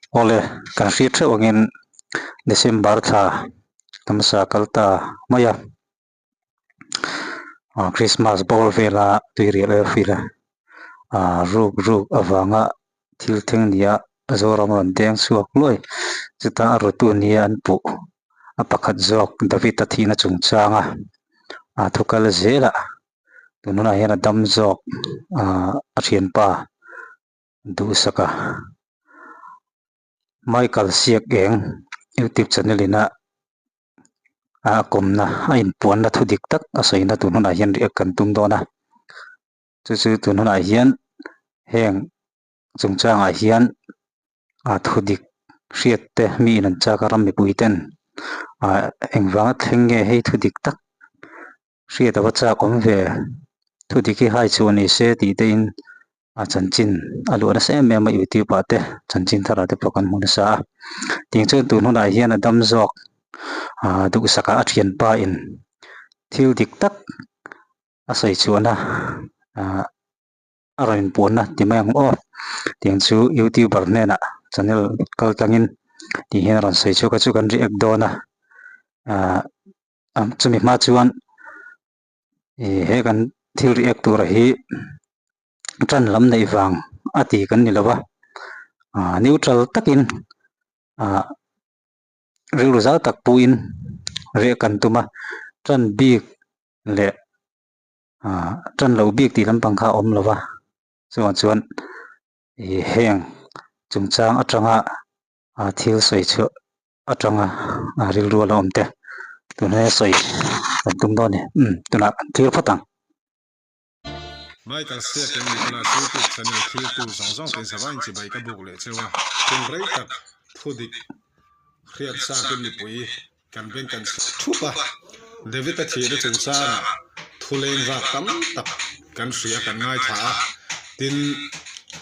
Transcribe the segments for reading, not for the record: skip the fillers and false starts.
Awle, kan hriat theuh angin December thla hmasa kal ta mai a, ah Christmas bawr vela tuirial airfield a ah ruk ruk avanga thil thleng nia Zoram rawn deng chhuak luai. Chutah a rutu nia an puh a pakhat zawk David-a thihna chungchanga ah thu kal zelah tun hunah hian a dam zawk ah a thianpa Duhsaka Michael Siak eng YouTube channel ina a kawmna a inpuanna thu dik tak a sawina tun hunah hian react kan tum dawn a chu chu tun hunah hian heng chungchangah hian a thu dik hriat te mi in an chak a ram mipui ten ah engvanga thleng nge hei thu dik tak hriat a va chak awm ve thu dik hi hai chhuah ni se tih te in a chanchin a luah nasa em em a youtube ah te chanchin thar ah te pawh kan hmu nasa a tiang chuan tun hunah hian a dam zawk ah duhsak ah a thianpa in thil dik tak a sawi chhuahna ah a rawn inpuanna ti mai ang aw tiang chu youtuber hnenah channel kal tlangin tih hian a rawn sawi chhuak a chu kan react dawn a ah chumi hma chuan ih he kan thil react tur hi tan lam neih vang a ti kan ni lo va ah neutral takin ah rilru zau tak puiin react kan tum a tan bik leh ah tan loh bik tih lampang kha a awm lo va chuvang chuan ih heng chungchang atanga ah thil sawi chhuah atanga ah rilru a la awm te tunah sawi kan tum dawn a ni umm tunah kan thlir phawt ang. Michael Siak in Nicholas YouTube channel thiltu zawng zawng te zavain chibai ka buk leh cheu a, hun rei tak thudik hriat sakin mipui kan beng kan chhe thup a, David-a thihna chungchangah thuleng vak tam tak kan hria kan ngaithla a, tin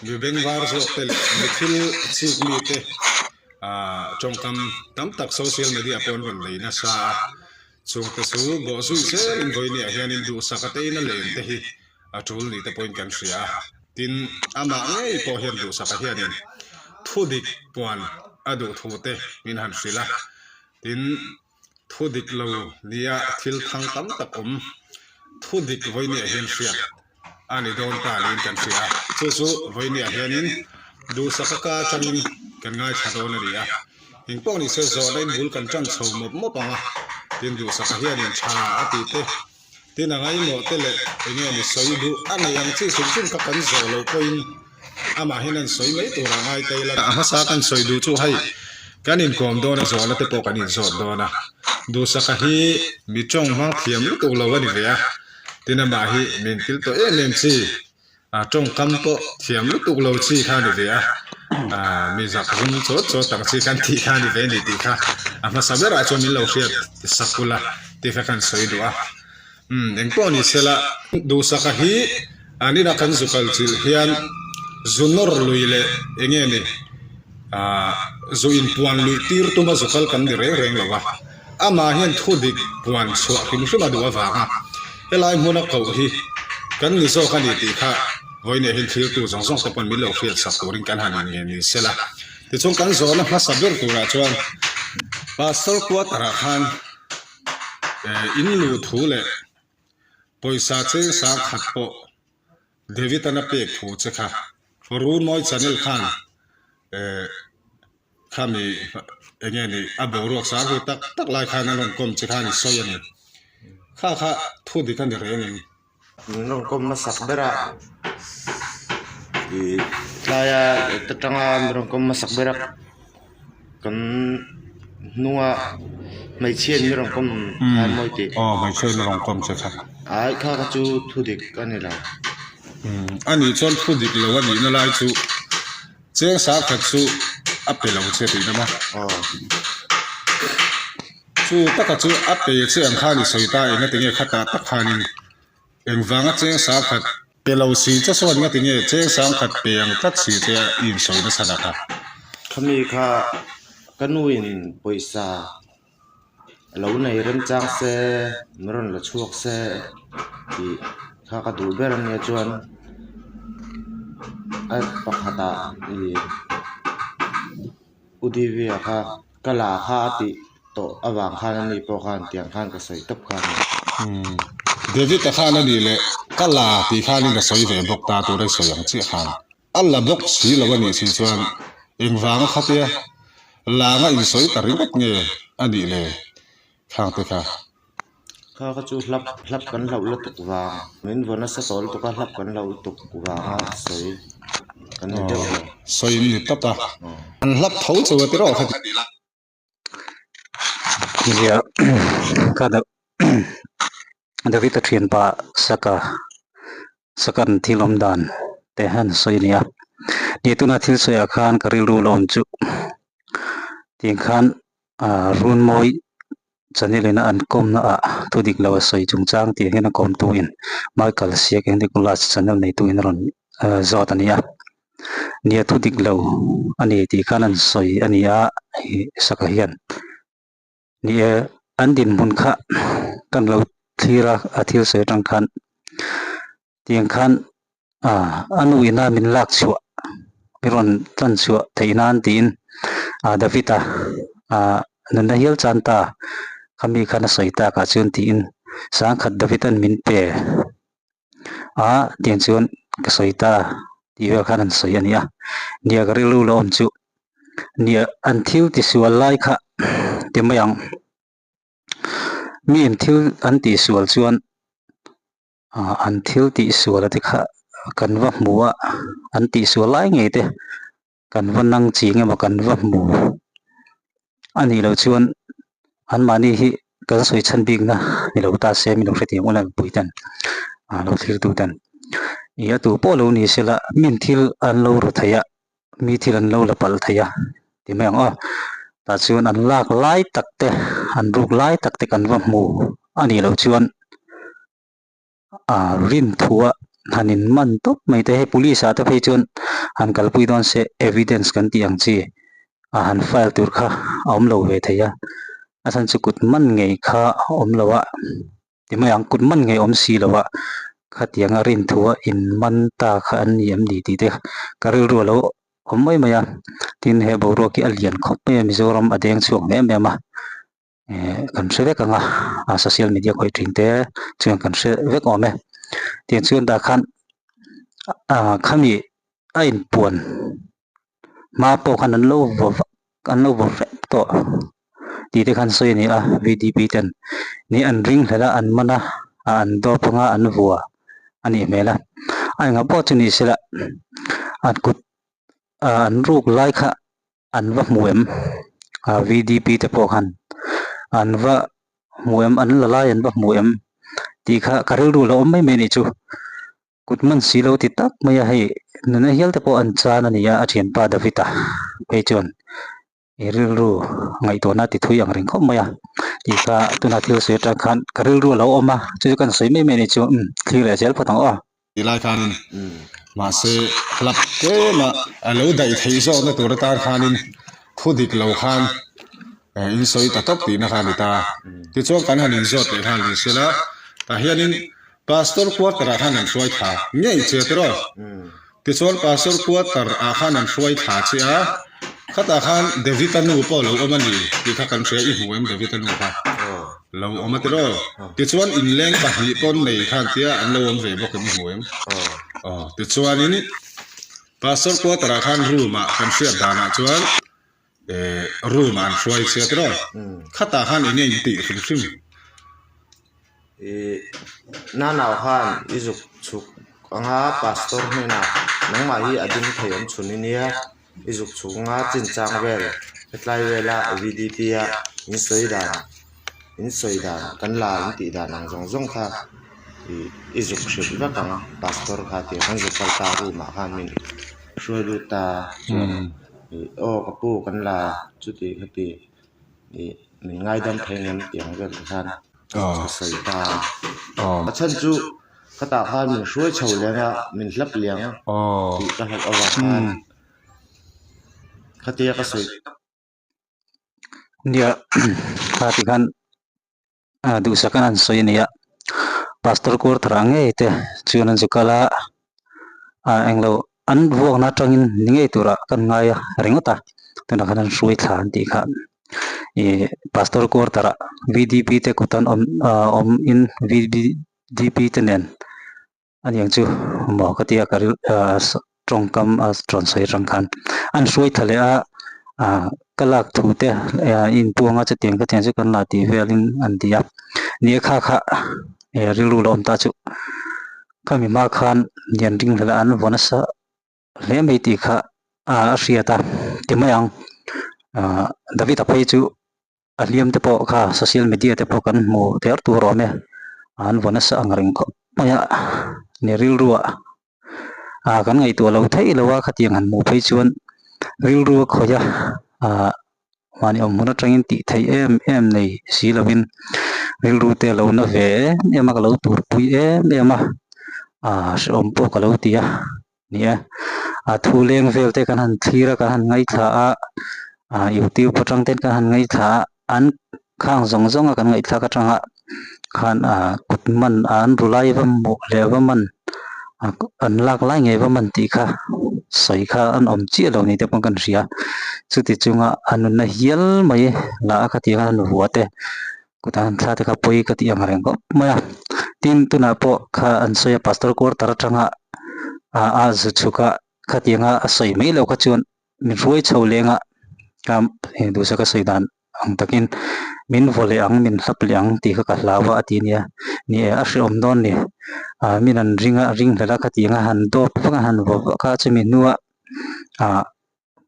mi bengvar zawk te leh mi thil chik mite tawngkam tam tak social media pawh an rawn lei nasa a, chungte chu bawhzui zelin vawinia hianin duhsak a tein a len te hi a tul ni te pawhin kan hria a, tin amah ngei pawh hian duhsaka hianin thudik puan a duh thu te min han hrilh a, tin thudik lo nia thil thang tam tak awm thudik vawinia hian hriat a ni dawn ta niin kan hria a, chu chu vawinia hianin duhsaka ka atangin kan ngaithla dawn a ni a, engpawh ni se zawhna in bul kan tan chho mawp mawp ang a, tin duhsaka hianin tha a tih te. Tin a ngaimawh te leh enge ni sawi duh a nei ang chi hrim hrim kha kan zawh loh pawhin amah hian an sawi mai tur a ngai ta ila. A hmasa kan sawi duh chu hei kan inkawm dawn a zawhna te pawh kan inzawt dawn a, Duhsaka hi mi tawng hmang thiam lutuk lo a ni ve a, tin amah hi min kil tawh em em chi. A tawngkam pawh thiam lutuk lo chi kha a ni ve a, mi zak zum chawt chawt ang chi kan tih kha a ni ve a ni tih kha a hmasa berah chuan min lo hriat sak ula tih kha kan sawi duh a. Umm engpawh ni sela Duhsaka hi an inah kan zu kal chilh hian zu nawr lui leh eng nge ni zu inpuan luih tir tuma zu kal kan ni reng reng lo a, amah hian thu dik puan chhuah hrim hrim a duh avanga helai hmuna koh hi kan ni zawk a ni tih kha vawiin hian thiltu zawng zawng te pawn min lo hriat sak turin kan han in nge ni sela. Tichuan kan zawhna hmasa ber turah chuan Pastor quarter ah khan in luh thu leh pawisa cheng sang khat pawh David an a pek thu che kha Runawi channel khan Khami eng nge ni a boruak sang hu tak tak lai khan an rawn kawm che khan i sawi a ni. Kha kha thu dik a ni reng em? Min rawn kawm hmasak ber a, ih tlaia ta tanga min rawn kawm hmasak ber a, kan hnunga hmeichhia in min rawn kawm kha mawi tih. Aw hmeichhia in min rawn kawm che kha. Ai kha kha chu thu dik a ni lo. A nih chuan thu dik lo a nihna lai chu. Cheng sang khat chu a pe lo che tih dam a. Chu taka chu a pe che ang khan i sawi ta eng nga tinge khatah tak khanin engvanga cheng sang khat pe lo si che sawn nga tinge cheng sang khat pe ang tlat si che a i insawi nasa la kha. Khami kha ka nuin pawisa lo nei remchang se min rawn la chhuak se tih kha ka duh ber ania chuan a pakhatah ih. U Divya kha ka la kha a tih tawh avang khan ani pawh khan tiang khan ka sawi tawp kha a ni. David-a khan a nih leh ka la tih khanin a sawi ve bawk ta tur a i sawi ang chiah khan. A la bawk si lo a nih si chuan engvanga khatia langa insawi ta ringawt nge a nih le khang te kha. Kha kha chu hlap hlap kan hlauh lutuk vang min vaw nasa tawh lutuk a hlap kan hlauh lutuk vanga sawi kan ni deuh lo. Sawi an ni tawp a, an hlap tho chu a ti rawh kha ti. Nia ka David-a thianpa Saka Sakan thil awm dan te han sawi a ni a, ni tuna thil sawiah khan ka rilru la awm chu tiang khan ah Runmawi channel ina an kawmna ah thu dik lo a sawi chungchang tih hian a kawmtu in Michael Siak Nicholas channel neitu in a rawn zawt a ni a. Nia thu dik lo a ni tih khan an sawi a ni a ih saka hian ni e an dinhmun kha kan lo thlir a a thil sawi atang khan tiang khan ah a nu ina min lak chhuah min rawn tlan chhuah theih nan tiin ah David a ah nunna hial chan ta khami khan a sawi tak ah chuan tiin sangkhat David an min pe. A tiang chuan ka sawi ta tih vel khan an sawi a ni a nia ka rilru la awm chu nia an thil tisual lai kha ti mai ang mi in thil an tihsual chuan ah an thil tihsual a te kha kan va hmu a an tihsual lai ngei te kan va nang ching emaw kan va hmu a nih loh chuan anmahni hi kan sawi chhan bikna ni lo ta se min lo hrethiam ula mipui ten ah lo thlir tu ten ih a tu pawh lo ni sela min thil an lo ru thei a mi thil an lo la palh thei a ti mai ang aw tah chuan an lak lai tak te an ruk lai tak te kan va hmu a nih loh chuan. Ah rin thua han in man tawp mai te hei police ah te phei chuan han kalpui dawn se evidence kan tih ang chi a han file tur kha a awm lo ve thei a a chhan chu kut man ngei kha a awm lo a ti mai ang kut man ngei awm si lo a khatiang a rin thua in man ta kha an ni em ni tih te ka rilru a lo awm mai mai a tin he boruak hi a lian khawp mai a Mizoram a deng chhuak em em a. eh kan hre vek ang a a social media khawih thin te chuan kan hre vek awm e tiang chuan tah khan ah khami a inpuan hma pawh khan an lo vaw vak an lo vaw hrep tawh tih te khan sawi a ni a V D P ten ni an ring hlel a an man a ah an dawp anga an vua a nih hmel a a engah pawh chu ni sela an kut ah an ruk lai kha. An va hmu em? Ah VDP te pawh khan an va hmu em? An la lai an va hmu em? Tih kha ka rilru lo awm mai mai a nih chu. Kut man si lo ti tak mai a hei nuna hial te pawh an chan a ni a, a thianpa David-a phei chuan i rilru ngaihtuahna ti thui ang reng khawp mai a. Tih kha tuna thil sawi atang khan ka rilru a lo awm a, chu chu kan sawi mai mai a nih chu. Umm thlir leh zel phawt ang aw. Ti lai khanin mahse hlap tlema a lo daih theih zawkna tur atan khanin thu dik lo khan in sawi ta tawp tihna kha a ni ta. Tichuan kan han inzawt leh nghal ni sela tah hianin Pastor quarter ah khan an hruai thla ngei che tiraw? Tichuan Pastor quarter ah khan an hruai thla che a, khatah khan David-a nu pawh a lo awm a ni tih kha kan hria, i hmu em David-a nu kha? Lo awm a tiraw? Tichuan inleng pahnih pawn nei khan tia an lo awm ve bawk em i hmu em? Aw tichuanin Pastor quarter ah khan room ah kan hriat danah chuan eh room ah an hruai che a tiraw? Khatah khan enge in tih hrim hrim? Ih nanau khan i zuk chhuk anga Pastor hnenah nangmah hi a ding thei awm chhun i nia. I zuk chhunga chinchang vel hetlai vela VDP a in sawi dan in sawi dan kan la in tih dan ang zawng zawng kha ih i zuk hrilh vek ang pastor kha tia kan zuk kal ta room ah khan min hruai lut ta chuan ih aw ka pu kan la chuti khati ih min ngaidam thei ngem tih ang vel te khan ka sawi ta a chhan chu. Ka tah khan min hruai chho leng a, min hlap liang tih ka hlauh avang khan khatia ka sawi. Nia, kha ti khan duhsak an han sawi a nia, Pastor Kuarthara ngei te chuan an zu kal a, englo an vuakna atangin ni ngei turah kan ngai a ringawt a. Tunah khan an hruai thla an tih kha ih pastor quarter ah V D P te kut an awm ah awm in V D P te nen aniang chu maw ka tia ka ril ah tawngkam a rawn sawi atang khan an hruai thla leh a ah ka lak thu te ah inpuang a chutiang khatiang chu kan la tih velin an ti a ni a kha kha eh rilru lo awm ta chu khami hma khan lian ring hlel a an vaw nasa hle mai tih kha a hriat a ti mai ang ah David-a phei chu a hliam te pawh kha social media te pawh kan hmu der tur awm e an vaw nasa ang reng khawp mai a ni rilru ah ah kan ngaihtuah lo theih lo a khatiang han hmuh phei chuan rilru a khawih a ah mahni awm hmun atangin tih theih em em nei si lovin rilru te a lo na ve em em a ka lo turpui em em a ah hrehawm pawh ka lo ti a ni e a thu leng vel te kan han thlir a kan han ngaithla a ah youtube atang ten kan han ngaithla a an khang zawng zawng a kan ngaihthlak atanga khan ah kut man an ru lai va hmuh leh va man an lak lai ngei va man tih kha sawi kha an awm chiah lo ni te pawh kan hria chuti chunga a nunna hial mai lah a khatiang a an vua te kutah an thla te kha pawi ka tih ang reng khawp mai a tin tunah pawh kha an sawi a pastor quarter atanga ah a zu chhuk a khatianga a sawi mai loh kha chuan min hruai chho leng a duhsaka sawi dan ang takin min vaw leh ang min hlap leh ang tih kha ka hlau a a ti nia ni e a hrehawm dawn ni ah min an ring a ring hlel a khatiang a han dawp vak a han vaw vak a chumi hnua ah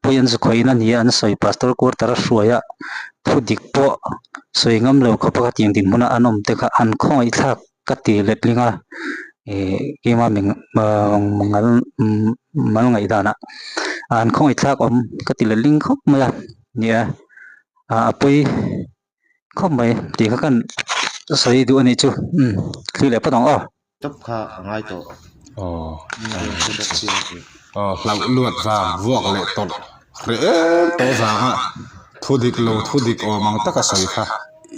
pawi an zu khawih in a ni a an sawi pastor quarter a hruai a thu dik pawh sawi ngam lo khawp a khatiang dinhmun a an awm te kha an khawngaih thlak ka ti letling a ih keimah mi mal ngaih danah an khawngaih thlak awm ka ti letling khawp mai a nia ah a pawi khawp mai tih kha kan sawi duh a nih chu umm thli leh phawt ang aw. Tawp kha a ngai tawh. Aw aw hlauh luat vang vuak leh tawlh hreh em tawh vanga thu dik lo thu dik awm ang taka sawi kha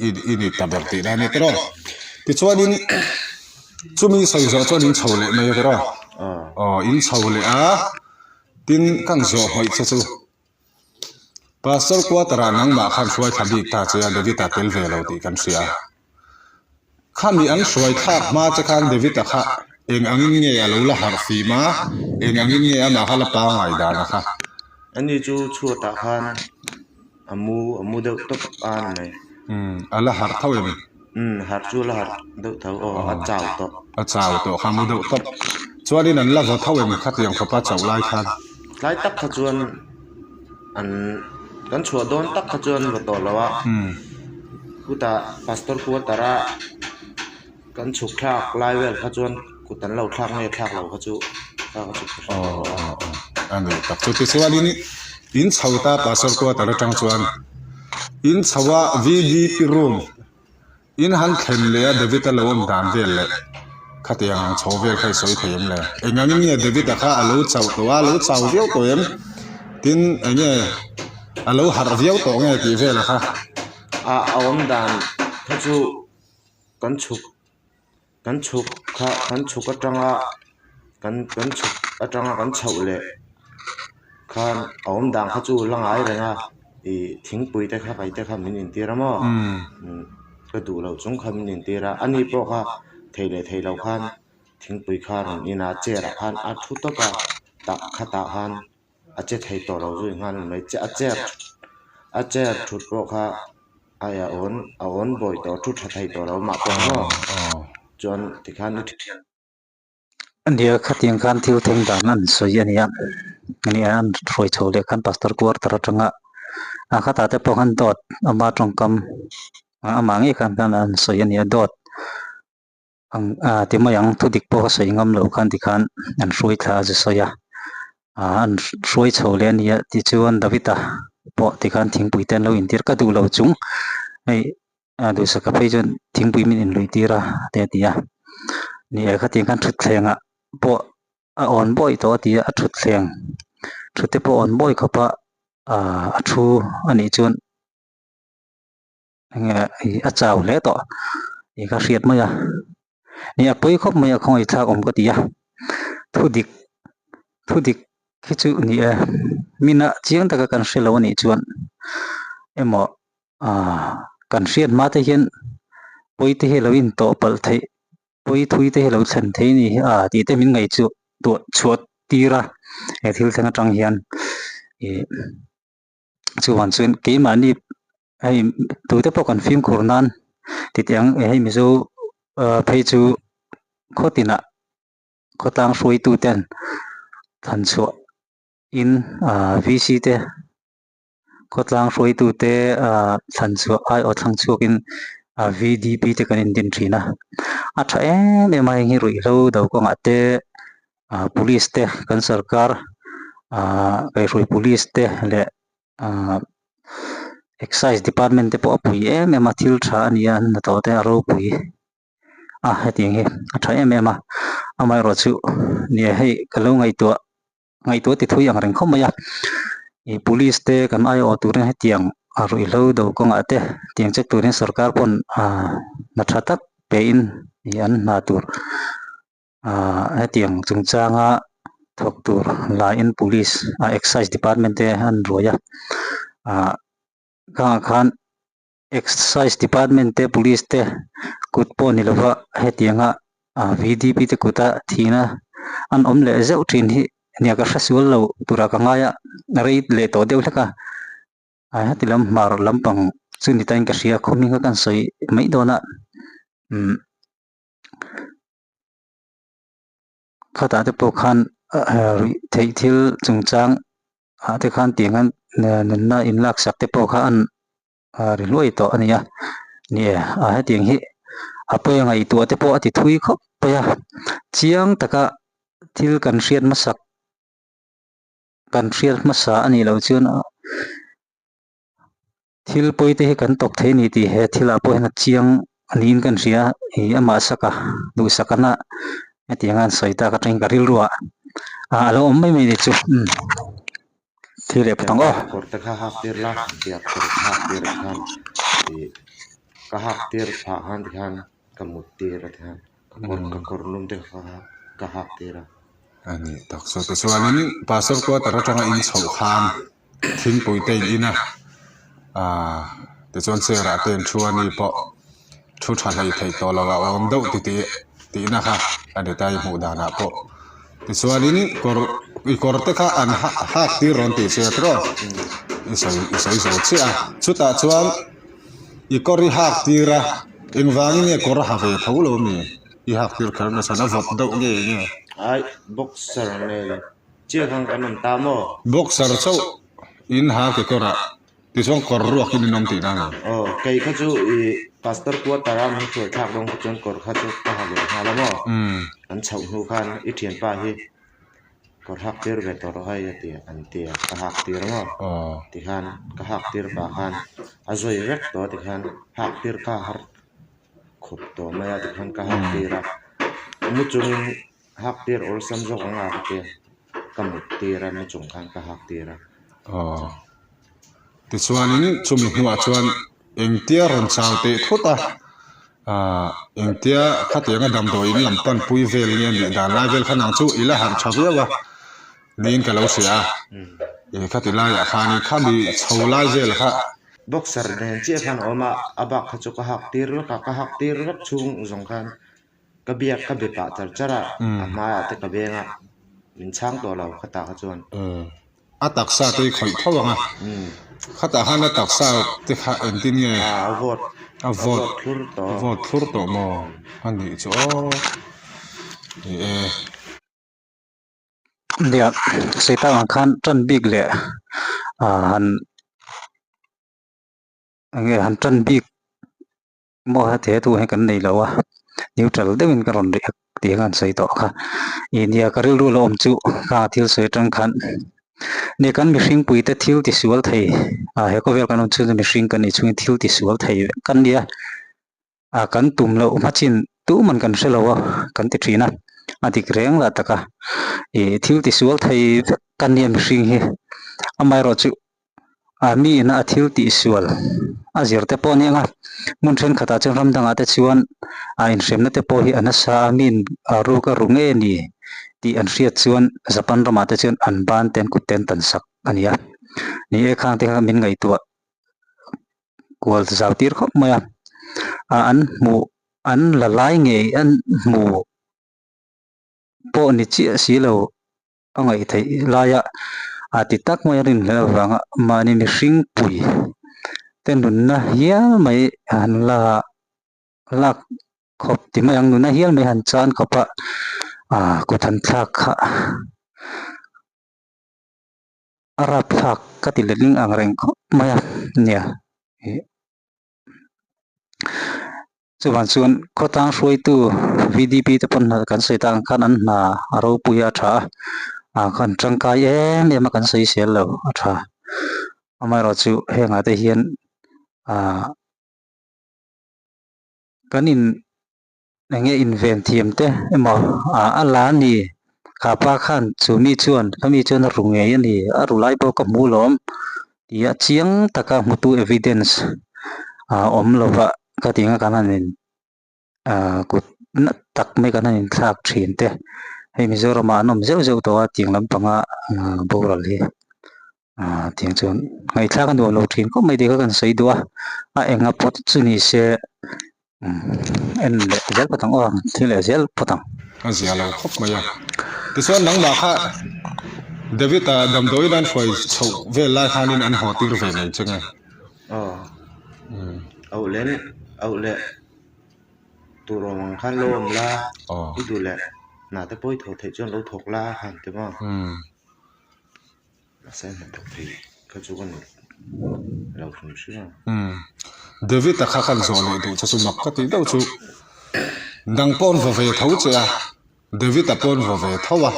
i ni ta ber tih lai a ni tawh. Tichuanin chumi sawi zawh chuan in chho leh mai a tawh. Aw in chho leh a tin kan zawh hmawih che chu Pastor quarter ah nangmah khan hruai thla bik ta che a David-a tel ve lo tih kan hria. Khami an hruai thlak hma che khan David-a kha eng angin nge a lo la harh fim a, eng angin nge amah kha la pangngai dan a kha? Ani chu chhuatah khan a mu a mu deuh tawp a ni mai. Umm, a la harh tho em? Umm, harh chu a la harh deuh tho aw, a chau tawh. A chau tawh kha mu deuh tawp. Chuanin an la vaw tho em khatiang khawpa chauh lai khan? Tlai tak kha chuan an kan chhuah dawn tak kha chuan vaw tawh lo a, chutah pastor quarter a kan chhuk thlak lai vel kha chuan kut an lo thlak nge thlak lo kha chu kha ka chhuk thlak lo a. A ni tak chu tichuanin in chho ta pastor quarter atang chuan in chho a V_D_P room In han thlen leh a David-a lo awm dan vel leh khatiang ang chho vel kha i sawi thei em le? Eng angin nge David-a kha a lo chauh tawh a, a lo chau viau tawh em? Tin, eng nge a lo harh viau tawh nge tih vela kha? A awm dan kha chu kan chhuk kan chhuk kha kan chhuk atanga kan kan chhuk atanga kan chhoh leh khan a awm dan kha chu la ngai reng a ih thingpui te kha kaih te kha min intir a maw ka duh loh chung kha min intir a ani pawh kha thei leh thei loh khan thingpui kha rawn in a chair ah khan a thu tawp a tah khatah khan a che thei tawh lo zui nghal mai a chair a chair thut pawh kha a awn a awn bawi tawh thu tha thei tawh lo mah pawh maw chuan tikhan i Nia khatiang khan thil thleng dan an sawi a nia nia an hruai chho leh khan pastor quarter atanga a khatah te pawh khan dawt ama tawngkam amah ngei khan khan an sawi a nia dawt ang ah ti mai ang thu dik pawh a sawi ngam loh khan tikhan an hruai thla a zu sawi a ah an hruai chho leh a nia tichuan David-a pawh tikhan thingpui te an lo intir ka duh lo chung hei a duhsaka phei chuan thingpui min inluih tir a te a ti a ni e khatiang khan thutthleng ah pawh a awn bawi tawh a ti a a thutthleng thut te pawh a awn bawi khawp a ah a thu a nih chuan enge ih a chau hle tawh tih kha hriat mai a ni a pawi khawp mai a khawngaih thlak awm ka ti a thu dik thu dik. Khi chu ni e, mina chiang taka kan hre lo a nih chuan emaw ah kan hriat hma te hian pawi te hi a lo intawh palh theih, pawi thui te hi a lo thlen thei a ni hi a tih te min ngaihtuah tuah chhuah tir a he thil thleng atang hian ih chuvang chuan keimahni hei tute pawh kan fimkhur nan titi ang hei Mizo phei chu khaw tinah. Khawtlang hruaituten thlanchhuah in ah VC te khawtlang hruaitute ah thlanchhuah aiawh thlang chhuakin ah VDP te kan indin thin a, a tha em em a heng hi ruihhlo do kawngah te ah police te kan sorkar ah kaihhruai police te leh ah excise department te pawh a pui em em a thil tha a ni a an hnathawh te a ropui. a hetiang hi a tha em em a amaherawh chu nia hei ka lo ngaihtuah ngaihtuah ti thui ang reng khawp mai a ih police te kan aiawh turin hetiang a ruihhlo do kawngah te tiang check turin sorkar pawn ah hna tha tak pe in ih an hna tur ah hetiang chungchanga thawk tur laiin police ah excise department te an ruai a ah khangah khan. Excise department te police te kut pawh ni lova hetianga VDP te kuta thihna an awm leh zeuh thin hi nia ka hre sual lo tura ka ngai a rei leh tawh deuh hlek a heti lam hmar lampang chu ni tain ka hria khaw hming kha kan sawi mai dawn a umm khatah te pawh khan ruih theih thil chungchang ah te khan tiang hian nunna inlaksak te pawh kha an ri hluai tawh a ni a ni e a hetiang hi a pawi a ngaihtuah te pawh a ti thui khawp mai a chiang taka thil kan hriat hmasak kan hriat hmasa a nih loh chuan thil pawi te hi kan tawp thei a ni tih he thil ah pawh hian a chiang a niin kan hria ih amah saka duhsakana hetiang a an sawi tak atangin ka rilru ah a lo awm mai mai a ni chu umm. Thil leh phawt ang aw. Kawr te kha hak tir la biak kawr ka hak tir ah khan ih ka hak tir phah khan tikhan ka mut tir a tikhan ka kawr ka kawr lum te kha ka hak tir a. A ni tak chu tichuanin pastor quarter atanga in chhoh khan thingpui te in in a ah tichuan chair ah te an thu a ni pawh thu tha hlei theih tawh lo a awm deuh titih tihna kha a ni ta i hmuh danah pawh. Tichuanin kawr i kawr te kha an ha hak tir rawn tih che tawh i sawi i sawi zo chiah a chutah chuan i kawr i hak tir a engvangin nge kawr a ha ve tho lo mi i hak tir kher nasa a vawt deuh nge nge. Ai boxer nen chiah khan kan awm ta maw? Boxer chauh in ha kekawr ah. Tichuan kawr ruak in inawm tihna a ni. Aw, kei kha chu i pastor quarter a min hruai thlak dawn kha chuan kawr kha chu ka ha leh nghal a maw? An chhoh hnu khan i thianpa hi kawr hak tir ve tawh rawh hei a ti an ti a, ka hak tir maw? Tikhan ka hak tir pah khan a zawi vek tawh a tikhan hak tir kha a har khawp tawh mai a tikhan ka hak tir a, mu chungin hak tir awlsam zawk ang a ka ti a, ka mut tir a mu chung khan ka hak tir a. Aw. Tichuanin chumi hnuah chuan engtia rawn chau teh thut a, aah engtia khatianga damdawiin lam panpui vel nge nih dan lai vel kha nang chu i la harh tha viau a niin ka lo hria a, ih khati laiah khanin khami chho lai vel kha. Boxer nen chiah khan a awm a, a bak kha chu ka hak tir vek a, ka hak tir vek chhung zawng khan ka biak ka be pah char char a, a hmaiah te ka beng a, min chhang tawh lo khatah kha chuan. A taksa te hi khawih tho ang a, khatah khan a taksa te kha engtin nge a vawt a vawt thlur tawh a vawt thlur tawh maw a nih chu aw ni e. Nia sawi tak ang khan tan bik leh ah han enge han tan bik Maw heti he thu hi kan nei lo a, neutral deuhin ka rawn react tih khan sawi tawh kha. Ih nia ka rilru lo awm chu kha thil sawi atang khan nia kan mihring puite thil ti sual thei ah he khawvel kan awm chhung chu mihring kan nih chhungin thil ti sual thei vek kan nia ah kan tum loh hmachin tuman kan hre lo a kan ti thin a, a dik reng lah taka ih thil ti sual thei vek kan nia mihring hi amaherawhchu Ah mi ina a thil tih sual a zir te pawh a ni ang a, hmun thenkhatah chuan ram dangah te chuan a inhremna te pawh hi a nasa a, mi in a ruk a ru nge ni? tih an hriat chuan Japan ramah te chuan an ban te an kut te an tan sak a ni a. Ni e khang te kha min ngaihtuah kual zau tir khawp mai a. Ah an hmuh an la lai ngei an hmu pawh ni chiah si lo a ngaih theih laia a ti tak mai a rinhlelh avanga mahni mihring pui te nunna hial mai han la lak khawp ti mai ang nunna hial mai han chan khawp a ah kut han thlak kha a rapthlak ka ti letling ang reng khawp mai a nia ih. Chuvang chuan khawtlang hruaitu VDP te pawn kan sawi tak ang khan an hna a ropui a tha a, ah khan tangkai em em a kan sawi sel lo a tha. Amaherawhchu hengah te hian ah kan in Eng nge inven thiam te emaw ah a la a ni. Kha pa khan chu mi chuan ka mi chuan a ru ngei a ni, a ru lai pawh ka hmu lawm tih a chiang taka hmutu evidence a awm lova ka tih anga kan han in ah kut nat tak mai kan han inthlak thin te hei Mizoramah an awm zeuh zeuh tawh a tiang lampanga boral hi. Ah tiang chuan ngaihthlak a nuam lo thin khawp mai tih kha kan sawi duh a a enga pawt chu ni se en leh zel phawt ang aw thil leh zel phawt ang. A zia lo khawp mai a tichuan nangmah kha David a damdawi in an hruai chhoh vel lai khanin an haw tir ve ngei che nge. Aw auh leh auh leh tur awm ang khan lo awm la i duh leh hna te pawh i thawh theih chuan lo thawk la a han ti maw. Mahse hna thawk thei kha chu ka ni lo hrim hrim a. Umm David a kha khan zawh leh duh che chu mak ka tih deuh chu nang pawn va ve tho che a David a pawn va ve tho a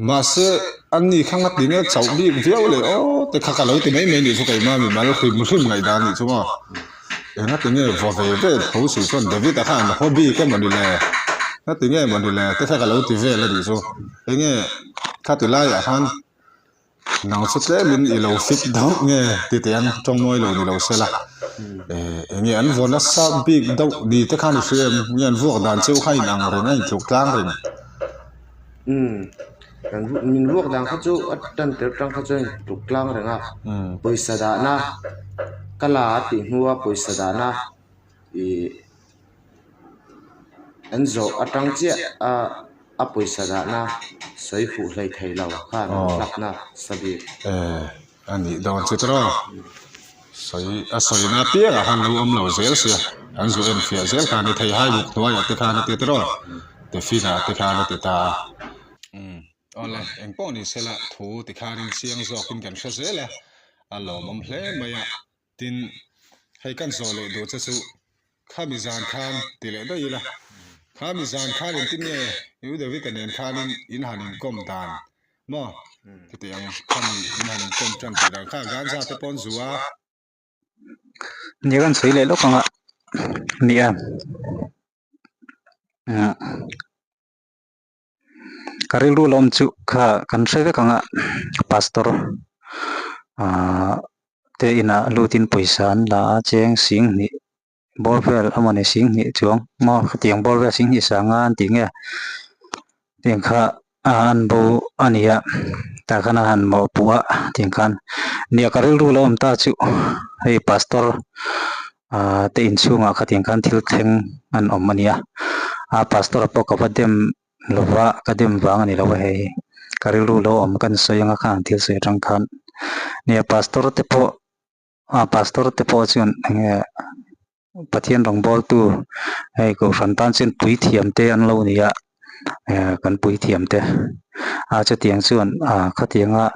mahse an ni kha nga ti nge chauh bik viau leh aw te kha ka lo ti mai mai nih chu keimah mimal hrim hrim ngaihdan nih chu maw enga ti nge va ve ve tho si chuan David a khan haw bik emaw ni le nga ti nge maw ni le te kha ka lo ti vel a nih chu enge. Khati laiah khan nang chu tlemin i lo fit deuh nge ti teh ang tawngmawi lo ni lo se la eng nge an vaw nasa bik deuh ni te khan i hria em nge an vuak dan cheu kha inang reng a intluk tlang reng. Umm kan min vuak dan kha chu a tan tir tang kha chuan intluk tlang reng a pawisa dahna ka la a tih hnua pawisa dahna ih. An zawh atang chiah a a pawisa dahna sawi fuh hlei thei lo khan an hlapna sa bik. Eh a nih dawn chu tawh sawi a sawina apiangah khan lo awm lo zel sia an zu en fiah zel khan i thei hai buk hnuaiah te khan a ti tawh Tefina te khan a ti ta a. Umm awle engpawh ni sela thu tikhanin chiang zawkin kan hre zel a a lawmawm hle mai a. Tin, hei kan zawh leh duh che chu khami zan khan ti leh daih ila, khami zan khan engtin nge U David-a nen khanin in han inkawm dan maw? Chuti ang khami in han inkawm tan tih dan kha Ganja te pawh an zu a. Nia kan sawi leh lawk ang a, nia. Ka rilru lawm chu kha kan hre vek ang a pastor ahh te inah lutin pawisa an la a cheng sing hnih bawr vel amawni sing hnih chuang maw khatiang bawr vel sing hnih sanga an tih nge tiang kha an bo a ni a tah khan a han mawhpuh a tiang khan nia ka rilru lo awm ta chu hei pastor ahh te inchhungah khatiang khan thil thleng an awm a ni a a pastor pawh ka va dem lova ka dem vang a ni lo a hei ka rilru lo awm kan sawi anga khan thil sawi atang khan nia pastor te pawh ah pastor te pawh chuan enge Pathian rawngbawltu hei kohhran tan chuan puithiam te an lo ni a eh kan puithiam te ah chutiang chuan ah khatianga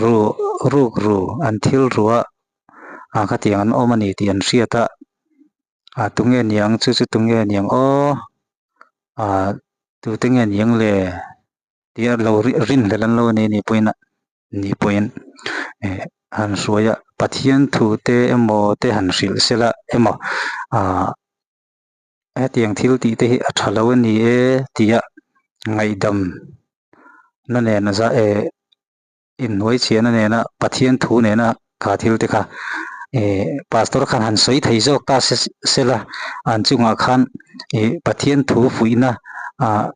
ru ruk ru an thil ruah ah khatiang an awm a ni tih an hriat a ah tunge niang chu chu tunge niang aw ah tute nge niang le tih a lo rinhlelh an lo nei anih pawhin a nih pawhin eh han hruai a Pathian thu te emaw te han hrilh sela emaw ah hetiang thil tih te hi a tha lo a ni e tih a ngaihdam na nen a za eh inhnuai chhiahna nena Pathian thu nena kha thil te kha eh pastor khan han sawi thei zawk ta se sela an chungah khan ih Pathian thu fuihna ah.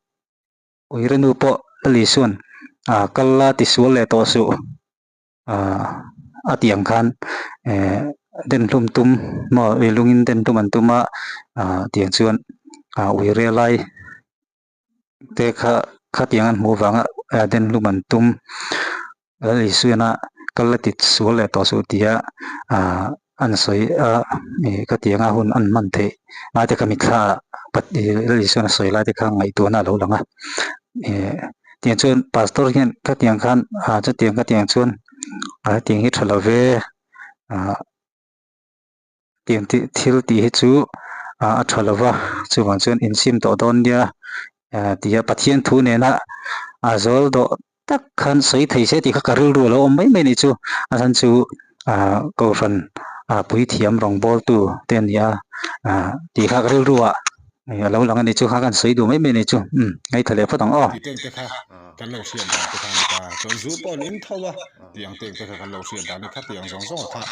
Uire nu pawh Lali chuan kal la tisual leh tawh suh a tih ang khan denhlum tum maw lungin denhlum an tum a tiang chuan uire lai te kha khatiang an hmuh avanga denhlum an tum Lal Isuiana kal la ti sual leh tawh suh tia an sawi a ih khatianga hun an hman theih lai te kha mitthla ah Lal Isuiana sawi lai te kha ngaihtuahna a lo lang a ih tiang chuan pastor hian khatiang khan ah chutiang khatiang chuan hetiang hi tha lo ve ah. Tiang tih thil tih hi chu a tha lo va, chuvang chuan insim tawh dawn nia tia Pathian thu nena a zawl dawh tak khan sawi thei se tih kha ka rilru a lo awm mai mai a nih chu. A chhan chu Kohhran puithiam rawngbawltu te a ni a tih kha ka rilru ah a lo lang a nih chu kha kan sawi duh mai mai a nih chu. Umm ngaithla leh phawt ang aw. Tih teng te kha kan lo hriat dan te kha a ni ta. Chuan zu pawh an in tho a, tih ang teng te kha kan lo hriat dan a ni kha tih ang zawng zawng a kha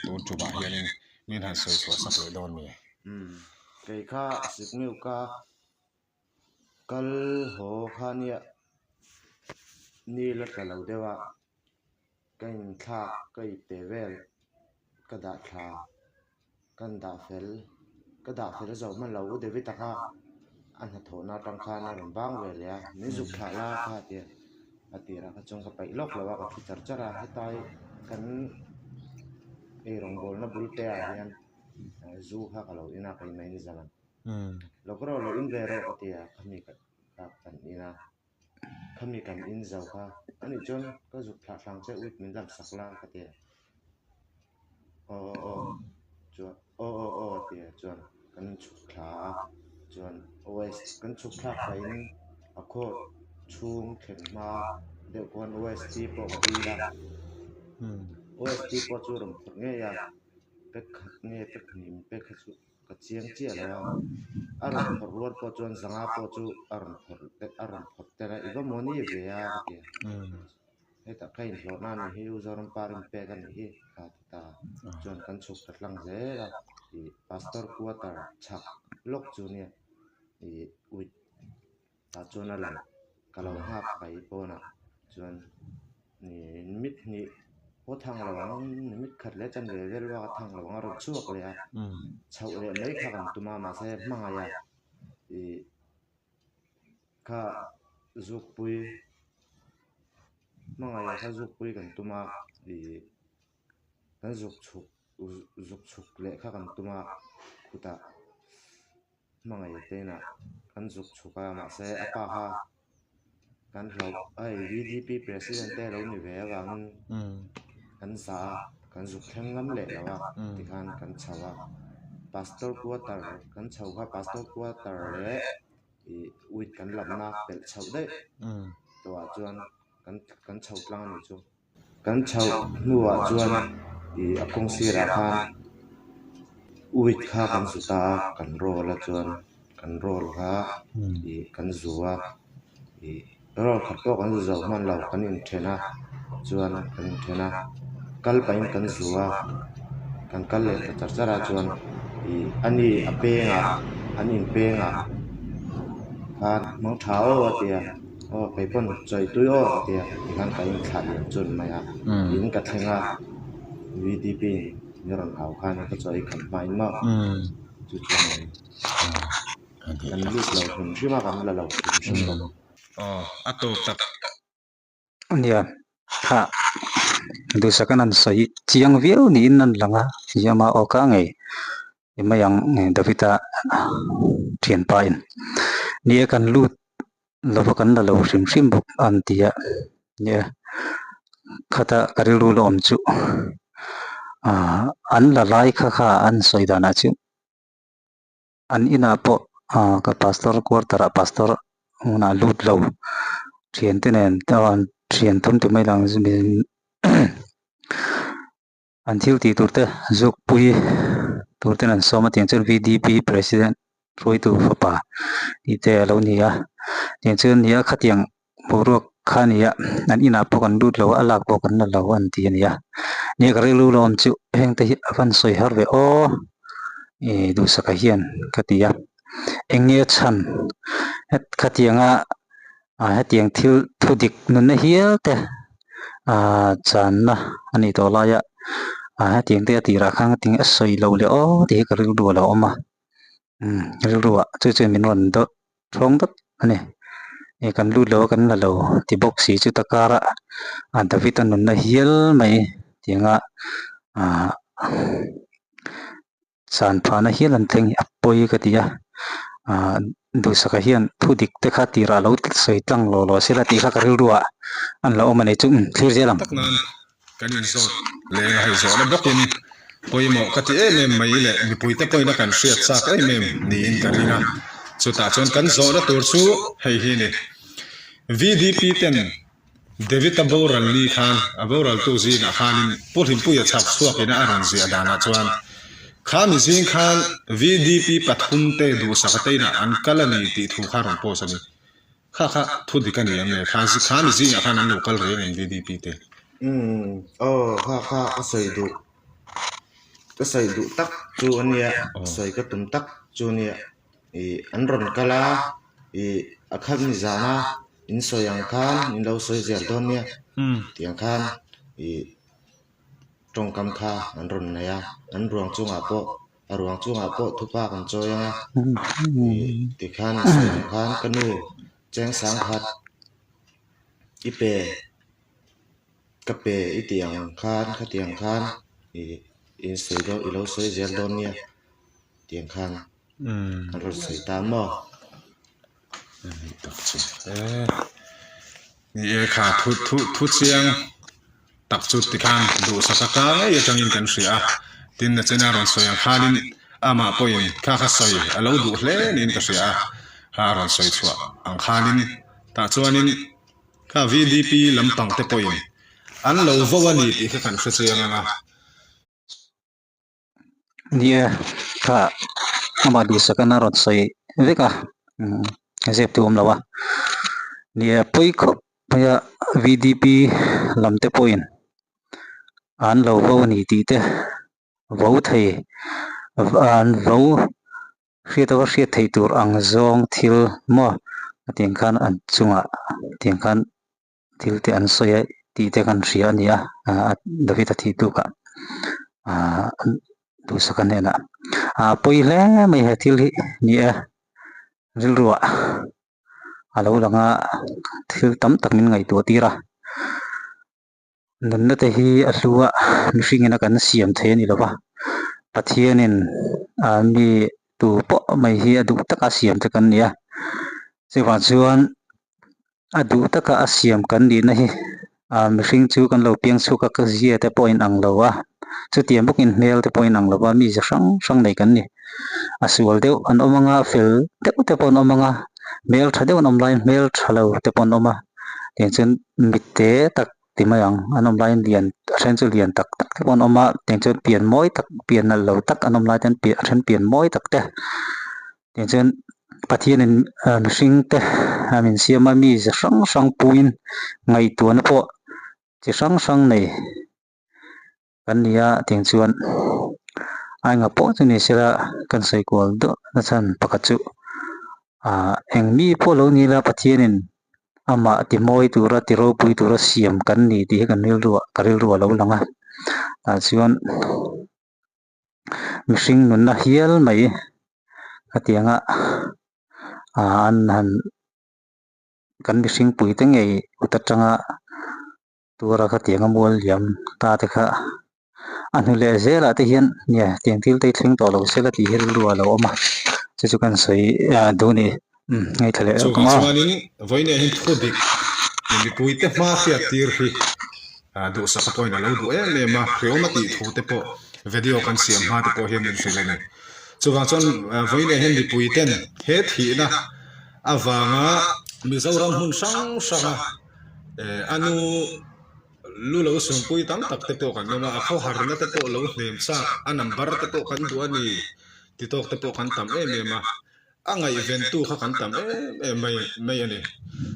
tun tumah hianin min han sawi chhuah sak leh dawn mi. Umm kei kha sikmiu ka kal haw kha nia ni la tla lo deuh a, ka inthlak ka ipte vel ka dah thla kan dah fel ka dah fel zo hman lo u David-a kha a hnathawhna atang khan a rawn bang ve leh a min zuk thlah la kha a ti a a tirah kha chuan ka paih lawk lo a ka thu char char a hetai kan eirawngbawlna bul te ah hian zu kha ka lo in a keimah in zan ang lo ka rawh lo in ve rawh ka ti a khami kha kan in a khami kan in zo kha anih chuan ka zuk thlah thlang che uit min lam sak la ka ti a. Aw aw aw chuan aw aw aw a ti a chuan kan chhuk thla a chuan OS kan chhuk thlak pahin a court chhung thlen hma deuh khuan OST pawh ka dil a OST pawh chu rawn phawrh ngei a pack khat nge pack hnih in pack kha chu ka chiang chiah lo a a rawn phawrh rual pawh chuan zanga pawh chu a rawn phawrh a rawn phawrh tel a i va maw ni ve a ka ti a. Hetah ka inhlawhna a nih hi U Zoram Par in pek a nih hi kha ti ta chuan kan chhuk ta tlang zel a ih Pastor quarter chhak lawk chu nia ih uit tah chuan a lang ka lo nghak mai pawnah chuan ih mit hnih pawh thang lo ang mit khat leh chan ve vel bak a thang lo ang a rawn chhuak leh a chhoh leh mai kha kan tum a mahse hmangaih a ih. Kha zukpui hmangaih kha zukpui kan tum a ih kan zuk chhuk zuk chhuk leh kha kan tum a khutah hmangaih te inah kan zuk chhuk a mahse a pa kha kan hlauh a hei VDP president te alo ni ve avangin kan zah a kan zuk thleng ngam leh lo a tikhan kan chho a pastor quarter kan chho kha pastor quarter leh. ih uit kan lamna pelh chhoh daih tawhah chuan kan kan chho tlang a nih chu. Kan chhoh hnuah chuan ih a kawng sirah khan uit kha kan zu ta a kan roll a chuan kan roll kha ih kan zu a ih roll khat pawh kan zu zo hman lo kan inthen a chuan kan inthen a kal pahin kan zu a kan kal leh ta char char a chuan ih ani a pengah an in pengah khan hmang tha aw a ti a aw kei pawn chawi tui aw ka ti a tikhan ka inthlah liam chun mai a in ka thleng a V D P in min rawn au khan ka chawi khat hmain maw chu chuan kan lut lo hrim hrim a kan la lo hrim hrim bawk. Aw a tawp tak. Nia, kha duhsaka'n an sawi chiang viau niin an lang a, Yama aw ka ngei i mai ang David-a thianpa in. Nia kan lut lova kan la lo hrim hrim bawk an ti a, nia khata ka rilru la awm chu ah an la lai kha kha an sawi danah chu. An inah pawh ka pastor quarter ah pastor hunah lut lo thiante nen thian thum ti mai lang an thil tih tur te zukpui tur ten an sawm a tiang chuan V D P president hruaitu fapa tih te a lo ni a tiang chuan nia khatiang boruak kha a ni a an inah pawh kan lut lo a a lak pawh kan la lo an ti a ni a nia ka rilru la awm chu heng te hi a van sawi har ve aw ih duhsaka hian ka ti a eng nge chhan khatianga. Ah hetiang thil thu dik nunna hial te ah channa a nih tawh laia ah hetiang te a tirah khan hetiang a sawi loh leh aw tih hi ka rilru a lo awm a umm rilruah chu chuan min rawn dawt thawng dawt a ni ih kan lut lo a kan la lo ti bawk si chu ta karah ah David a nunna hial mai tianga ah. Chan phahna hial an thleng hi a pawi ka ti a, aah Duhsaka hian thu dik te kha tirah lo sawi tlang law law sela tih kha ka rilru ah an lo awm a ni chu umm thlir zel ang. Tak nan kan inzawt leng a hei zawhna bawkin pawimawh ka ti em em mai leh mipuite pawina kan hriat chak em em niin ka ring a, chutah chuan kan zawhna tur chu hei hi a ni. VDP ten David-a boral ni khan a boraltu zingah khanin Pu Hlimpuia chhak chhuakin a rawn ziah danah chuan kha mi zing khan VDP pathum te duhsak a teinah an kal a ni tih thu kha a rawn post a ni. Kha kha thu dik a ni em le? Kha kha mi zingah khan an lo kal reng em VDP te? Umm aw kha kha ka sawi duh ka sawi duh tak chu a nia sawi ka tum tak chu a nia ih an rawn kal a ih a khat ni zan a in sawi ang khan in lo sawi zel dawn nia tiang khan ih tawngkam kha an rawn nei a an ruang chungah pawh a ruang chungah pawh thupa kan chawi ang a ih tikhan in sawi ang khan ka nu cheng sangkhat i pe ka pe i tih ang khan khatiang khan ih in sawi dawn i lo sawi zel dawn nia tiang khan an rawn sawi ta maw. Ni tak chu e ni e kha thu thu thu chiang tak chu tikhan duhsak a ka ngei atangin kan hria a tin na chena rawn sawi ang khanin amah pawhin kha kha sawi a lo duh hle niin ka hria a kha a rawn sawi chhuah ang khanin tah chuanin kha VDP lampang te pawhin an lo vo a ni tih kha kan hre chiang ang a. Ni e, kha amah duhsak a rawn sawi vek a, umm zep tu awm lo a. Ni e, pawi khawp mai a VDP lam te pawhin an lo vo a ni tih te vo thei an vo hriat ava hriat theih tur ang zawng thil maw tiang khan an chungah tiang khan. Thil te an sawi a tih te kan hria a ni a ah David a thih tuk ah ah duhsaka hnenah ah pawi hle mai he thil hi ni e rilru ah a lo lang a thil tam tak min ngaihtuah tir a nunna te hi a hlu a mihring in a kan siam thei a ni lo va Pathian in ah mi tu pawh mai hi a duh taka siam te kan ni a chuvang chuan. A duh taka a siam kan nihna hi ah mihring chu kan lo piang chhuak a ka zia te pawh a inang lo a chutiang bawkin hmel te pawh a inang lo a mize hrang hrang nei kan ni a sual deuh an awm anga fel deuh te pawh an awm anga hmel tha deuh an awm laiin hmel tha lo te pawh an awm a tiang chuan mitte tak ti mai ang an awm laiin lian a then chu lian tak tak te pawh an awm a tiang chuan pian mawi tak pian nalh lo tak an awm lai ten a then pian mawi tak te. Tichuan Pathianin mihring te min siam a mi ze hrang hrang puiin ngaihtuahna pawh chi hrang hrang nei kan ni a tiang chuan a enga pawh chu ni sela kan sawi kual deuh na chhan pakhat chu ah eng mi pawh lo ni ila Pathianin amah ti mawi tura ti ropui tura siam kan ni tih hi kan rilruah ka rilruah a lo lang a tah chuan. Mihring nunna hial mai hetianga ah an han kan mihring pui te ngei kut atanga tura khatianga mual liam ta te kha a hnu leh zelah te hian nia tiang thil te hi thleng tawh lo sela tih hi rilru a lo awm a chu chu kan sawi duh a ni umm ngaithla leh Chuvang chuanin vawiin hian thu dik mipui te hma hriat tir hi duhsak a pawhin a lo duh em em a, hreawm a tih thu te pawh video kan siam hma te pawh hian min hrilh a ni. Chuvang chuan vawiin hian mipui ten he thihna avanga Mizoram hmun hrang hranga a nu lu lo sunpui tam tak te pawh kan awm a, a khawharna te pawh lo hnem chak, a number te pawh kan duh a ni ti tawk te pawh kan tam em em a. A ngaihventu kha kan tam em em mai mai a ni.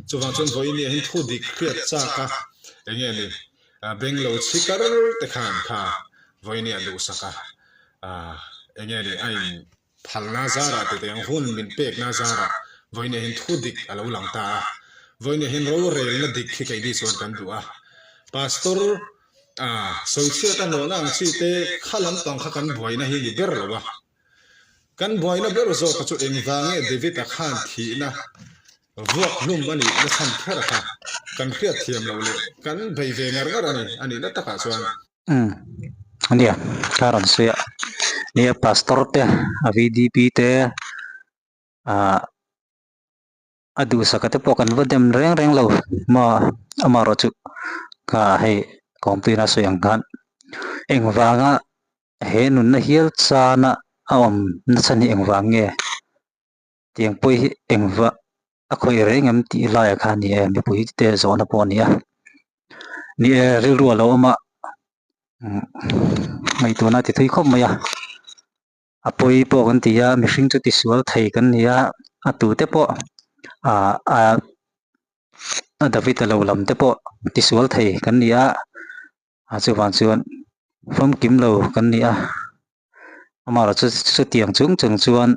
Chuvang chuan vawiin hian thu dik hriat chak a, eng nge ni, beng lo chhi kar te khan kha vawiin a duhsak a, eng nge ni, a in phalna zarah te teng hun min pekna zarah vawiin hian thu dik a lo lang ta a. Vawiin hian rorelna dik hi keini chuan kan duh a. Pastor ah sawichhiat a hnawhna ang chi te kha lampang kha kan buaina hi ni ber lo a. Kan buaina ber zawk kha chu engvang nge David-a khan thihna vuak hlum a nih na chhan kher kha kan hriat thiam loh leh kan bei ve ngar ngar a ni a nihna takah chuan. Umm ania ka rawn sawi a nia pastor te a VDP te ah a duhsaka te pawh kan va dem reng reng lo maw amaherawh chu kha hei kawngpuiin a sawi ang khan engvanga he nunna hial chana a awm nachhan hi engvang nge tiang pawh hi engvah a khawih reng em tih laiah khan ni e mipui te zawhna pawh a ni a ni e rilru a lo awm a ngaihtuahna a ti thui khawp mai a. A pawi pawh kan ti a mihring chu tisual thei kan ni a a tute pawh ah ah a David a lo lam te pawh tisual thei kan ni a ah chuvang chuan famkim lo kan ni a amaherawhchu chutiang chung chung chuan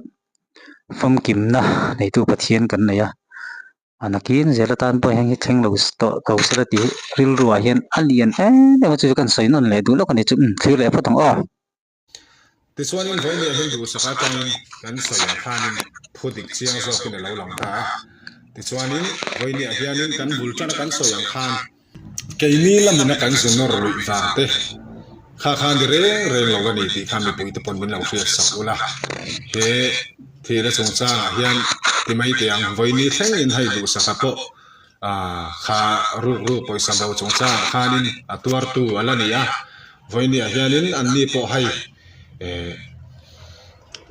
famkimna neitu Pathian kan nei a a nakin zel atan pawh heng hi thleng lo tawh ko sela tih hi rilruah hian a lian em em a chu chu kan sawi nawn leh duh lawk a ni chu thlir leh phawt ang aw. Tichuanin vawinia hian duhsak atangin kan sawi ang khanin thu dik chiang zawkin a lo lang ta a. Tichuanin vawinia hianin kan bul tana kan sawi ang khan keini lamina kan zu nawr luih vang te kha khan ni reng reng lo a ni tih kha mipuite pawn min lo hriat sak ula. He thihna chungchangah hian ti mai teh ang vawini thlengin hei duhsaka pawh Ah, kha ruk ruk pawisa bo chungchangah khanin a tuartu a la ni a, vawinia hianin anni pawh hei eh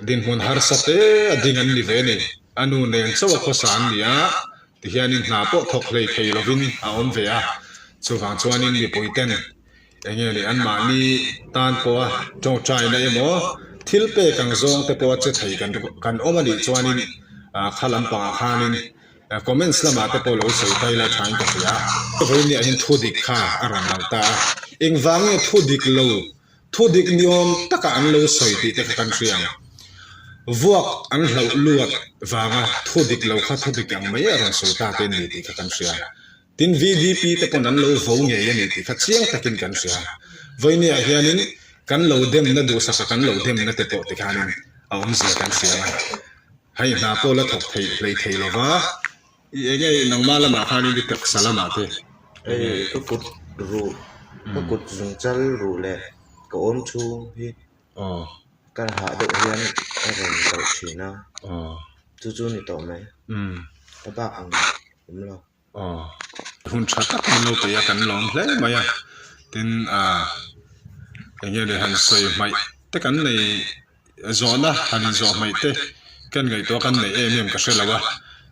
dinhmun harsa te a ding an ni ve a ni. A nu nen chauh a khawsa an ni a, tihianin hna pawh thawk hlei thei lovin a awm ve a, chuvang chuanin mipui ten eng nge ni anmahni tan pawha tawngtaina emaw thil pek ang zawng te pawha che thei kan kan awm a nih chuanin ah kha lampangah khanin Comments lamah te pawh lo sawi ta ila thain ka hria. Vawinia hian thu dik kha a rawn lang ta a, engvang nge thu dik lo, thu dik ni awm taka an lo sawi tih te kha kan hria ang. Vuak an hlauh luat vanga thu dik lo kha thu dik ang mai a rawn sawi ta te ni tih kha kan hria. Tin VDP te pawn an lo vo ngei a ni tih kha chiang takin kan hria. Vawinia hianin kan lo demna duhsaka kan lo demna te pawh tikhanin a awmzia kan hria ang a. Hei hna pawh la thawk theih hlei thei lo va, i eng nge nangmah lamah khanin i taksa lamah te eng nge? Ka kut ruh, ka kut zungchal ruh leh ka awm chhung hi ka hah deuh hian a rawn kalh thin a, chu chu ni tawh mai, ka bak ang awm lo. Aw, hun tha tak min lo peih a kan lawm hle mai a, tin ah eng nge ni han sawi hmaih te kan nei zawhna han inzawh hmaih te kan ngaihtuah kan neih em em ka hre lo a,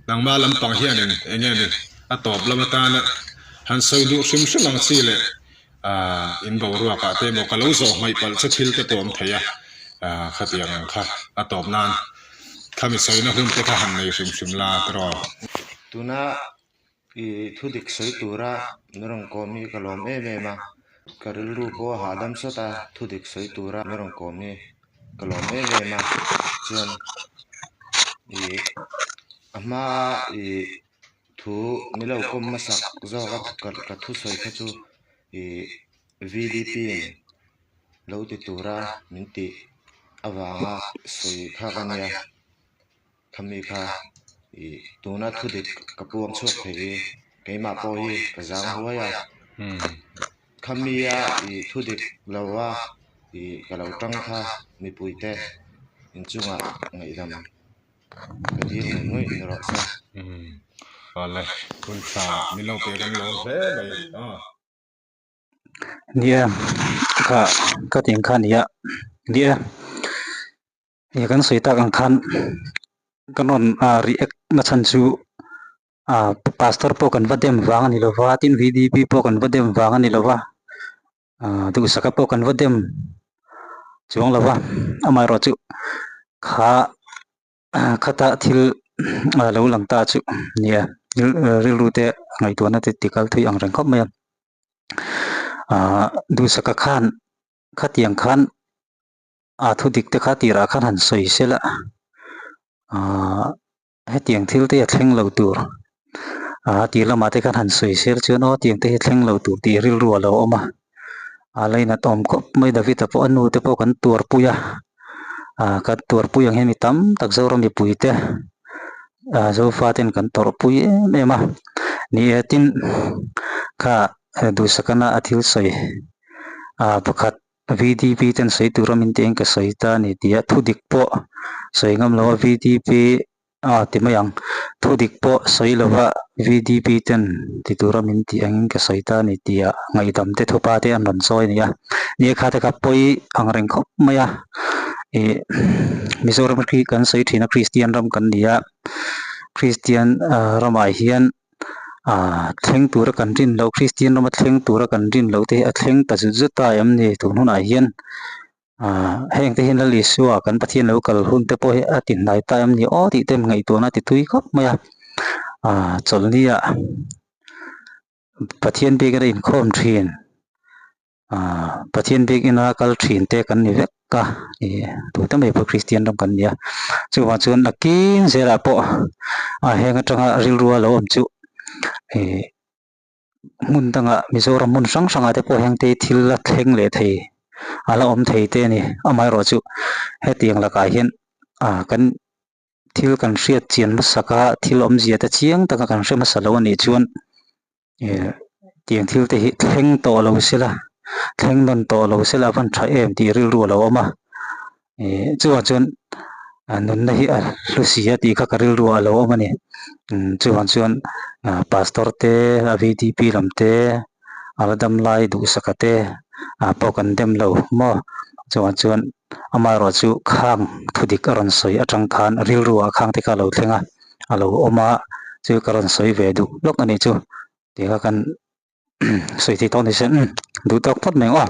nangmah lampang hianin eng nge ni a tawp lam atana han sawi duh hrim hrim ang chi leh ah in boruakah te emaw ka lo zawh hmaih palh che thil te pawh awm thei a, ah khatiang ang kha a tawp nan khami sawina hun te kha han nei hrim hrim la tiraw. Tuna i thu dik sawi tura min rawn kawm hi ka lawm em em a, ka rilru pawh a hahdam sawt a, thu dik sawi tura min rawn kawm hi ka lawm em em a, chuan ih a hmaa ih thu ni lo kawm hmasak zawk a ka thusawi kha chu ih VDP in lo ti tura min tih avanga sawi kha ka nia. Khami kha ih tuna thu dik ka puang chhuak thei hi keimah pawh hi ka zang huai a. Khamia ih thu dik lo a ih ka lo tang kha mipuite inchungah ngaihdam ka dil ngawih ngawih ni rawh se. Awle, hun tha min lo pe kan lawm hle mai aw. Nia, kha ka tih ang kha a ni a, nia. He kan sawi tak ang khan kan rawn ah react na chhan chu ah pastor pawh kan va dem vang a ni lova tin V D P pawh kan va dem vang a ni lova ah duhsaka pawh kan va dem chuang lova amaherawh chu kha khata thil a lo lang ta chu nia rilru te ngaihtuahna te ti kal thui ang reng khawp mai a ah duhsaka khan khatiang khan. a thu dik te kha tirah khan han sawi sela ahh hetiang thil te a thleng lo tur. A tir lamah te khan han sawi sel chuan aw tiang te hi thleng lo tur tih rilru a lo awm a, a lainat awm khawp mai David-a pawh a nu te pawh kan tuarpui a, ah kan tuarpui ang hian mi tam tak Zoram mipui te ah Zofa ten kan tawrhpui em em a, ni e tin kha duhsakana a thil sawi ah pakhat VDP ten sawi tura min tih ang ka sawi ta a ni tih a thudik pawh sawi ngam lo a VDP A ti mai ang. Thudik pawh sawi lova VDP ten ti tura min tih angin ka sawi ta a ni tih ah ngaihdam te thupa te an rawn chawi a ni a. Ni e kha te kha pawi ang reng khawp mai a. Ih Mizoram khi kan sawi thin a Kristian ram kan ni a. Kristian ramah hian ah thleng tura kan rin loh Kristian rama thleng tura kan rin loh te hi a thleng ta zut zut ta em ni tun hunah hian. Aaa heng te hian Lal Isua kan Pathian lo kal hun te pawh hi a ti hnai ta em ni aw tih te ngaihtuahna a ti tui khawp mai a aaa chawlhni ah Pathian biakina inkhawm thin aaa Pathian biakina kal thin te kan ni vek a ih tute mai pawh Kristian ram kan ni a chuvang chuan nakin zelah pawh a heng atanga rilru a lo awm chu ih. Hmun dangah Mizoram hmun hrang hrangah te pawh heng te thil a thleng leh thei a la awm thei te a ni. Amaherawhchu hetiang lakah hian ah kan thil kan hriat chian hmasak a thil awmzia te chiang taka kan hre hmasa lo a nih chuan ih tiang thil te hi thleng tawh lo sela thleng nawn tawh lo sela a van tha em tih rilru a lo awm a. Ih chuvang chuan a nunna hi a hlu si a tih kha ka rilru ah a lo awm a ni umm chuvang chuan ah pastor te a vdp lam te a la dam lai duhsaka te ah pawh kan dem lo maw chuvang chuan amaherawh chu khang thudik a rawn sawi atang khan rilru ah khang te kha a lo thleng a a lo awm a chu ka rawn sawi ve duh lawk a nih chu tih kha kan sawi thei tawh ni se umm duh tawk phawt mai ang aw.